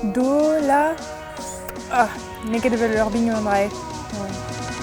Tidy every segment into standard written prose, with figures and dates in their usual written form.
Do, la... Ah, n'eo ket evel ur biniou an dra-se.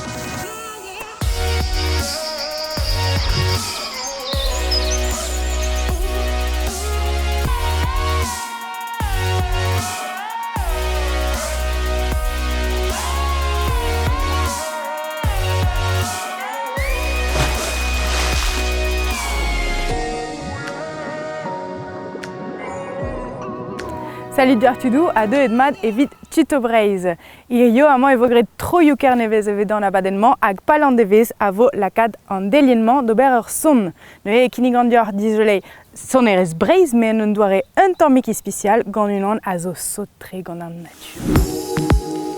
Salut deoc'h tudoù ha deuet mat evit Tuto Breizh. Hirio amañ e vo graet troioù Kernevez evit an abadenn-mañ hag pal an devezh a vo lakaat an delienn-mañ d'ober ur son. Neuze e kinnigan deoc'h dizoleiñ sonerezh Breizh met en un doare un tammig ispisial gant unan a zo sot-tre gant an natur.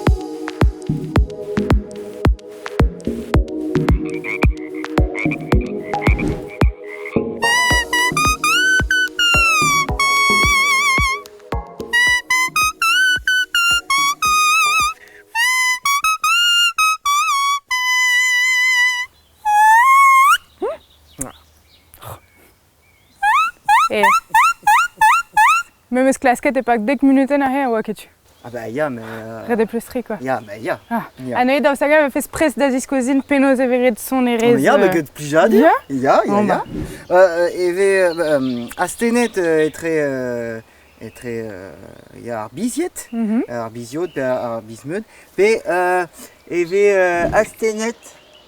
Eh. Me 'meus klasket e-pad dek munutenn aze a oa ket tu. Ah bah ya, mais... Ret eo pleustriñ quoi. Ya, mais ya. Ah. Ha neuze daoust hag-eñ e vefes prest da ziskouezin penaos e vez graet sonerezh Ya, mais get plijadur. Ya Ya, ya, Bon, ya. bah. E vez astennet etre etre ya ar bizied, ar biziod pe ar bizmeud, pe e vez astennet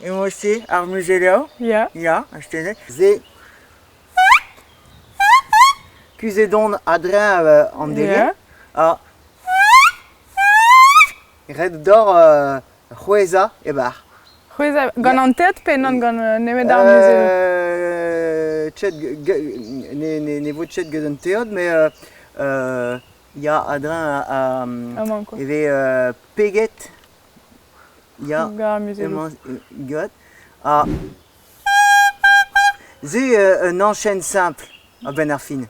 emañ-se ar muzelioù. Ya. Ya, astennet. Se kuzhet on a-dreñv an delienn. Ha ret deoc'h c'hwezhañ e-barzh. C'hwezhañ gant an teod pe nann gant nemet ar muzelloù? Chet ne, ne, ne vo chet gant an teod, mais ya a-dreñv Amañ quoi. e vez peget ya Gant ar muzelloù. emañ gant ha Se un enchaîne simple a-benn ar fin.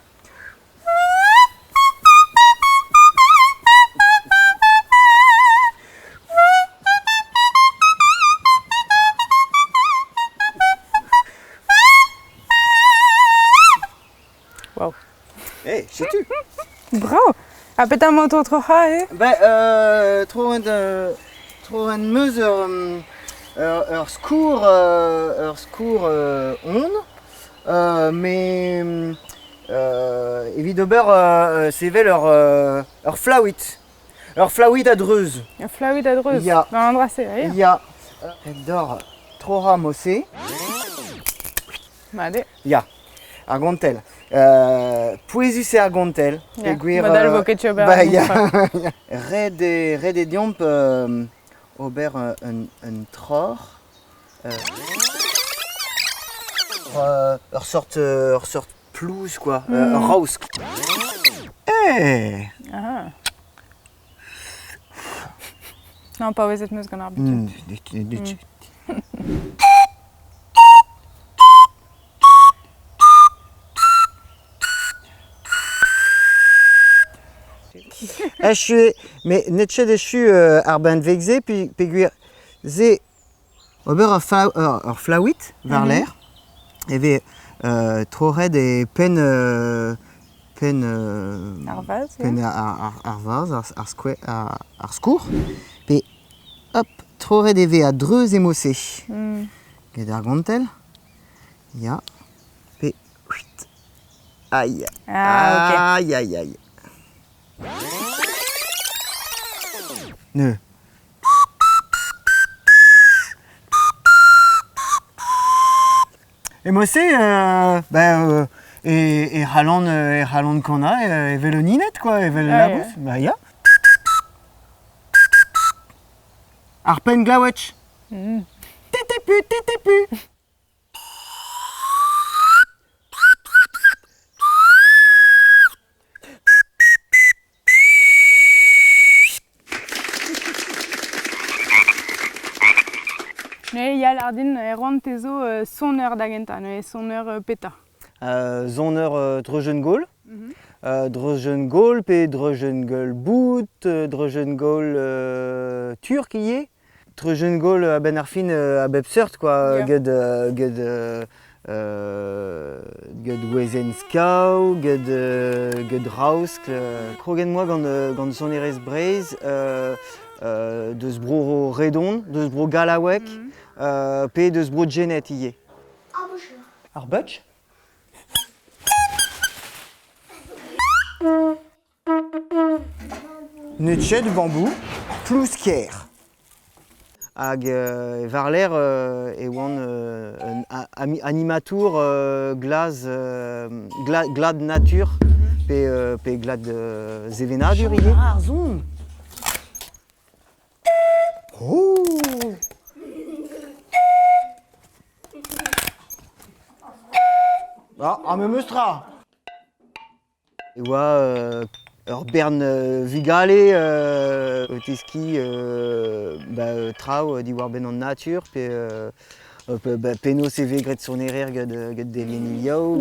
Wow. Eh, setu. Brav! Ha petra emañ o troc'hañ eo? Ben, tro tro en meus ur, ur skourr ur skourr on, mais evit ober sevel ur ur flaouit. Ur flaouit a-dreuz. Ur flaouit a-dreuz? Ya. Gant an dra-se, ya. Ya. Dor troc'hañ mod-se. Mat eo. Ya. Ar gontell. Pouezus eo ar gontell. Ya. Peogwir, Mod all vo ket tu ober bah, ar ya. gontell. Ret eo, ret eo deomp ober un troc'h. Ur sort, ur sort plouz quoi, ur raoskl. Eh Ah. Non, paouezet 'm eus gant ar butun. Echu eo, met n'eo ket echu ar benveg-se peogwir se ober ur flaouit war-lerc'h e vez troc'het e penn penn Ar vazh, penn ar vazh, ar skourr, pe hop, troc'het e vez a-dreuz e-mod-se get ar gontell, ya, pe aïe, Ah, ok. aïe aïe aïe. Neuze. E mod-se, ben, e, e c'hallan, e c'hallan kanañ evel un hined, quoi, evel un labous. Bah ya. Ar penn glaouetch. Tetepu, tetepu. Neuze ya Lardin, Erwan, te zo soner da gentañ, neuze soner petra? Soner Dreujenn-Gaol. Dreujenn-Gaol pe Dreujenn-Gaol bout, Dreujenn-Gaol turk ivez. Treujenn-Gaol a-benn ar fin a bep seurt quoi, Ya. get get Get wezenn skav, get, get raoskl. Kroget 'moa gant, gant sonerezh Breizh deus bro Redon, deus bro Gallaoueg, pe deus bro Gened ivez. Ar butch? Netchet bambou, plouskier. Hag war-lerc'h e oan un animatour glaz glad natur pe, pe glad sevenadur ivez. Ar son. Oh Ah, ar memes tra. E oa ur bern vugale o teskiñ ba traoù diwar-benn an natur pe ba penaos e vez graet sonerezh gant gant Denis Liao.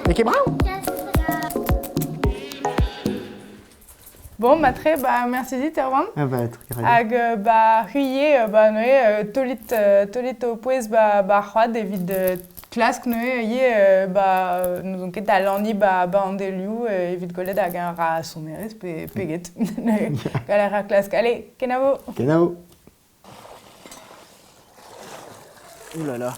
N'eo ket brav? Bon, matre, ba, merci dit, Erwan. Ah bah, très bien. Hag ba, c'hwi ba, neuze, tolit, tolit ho pouez ba, ba c'hoad evit klask neuze ivez ba, n'ouzon ket alaniñ ba, ba an delioù evit gwelet hag eñ ra sonerezh pe, pe get. Gall a ra klask. Allez, kenavo! Kenavo! Ouh là là.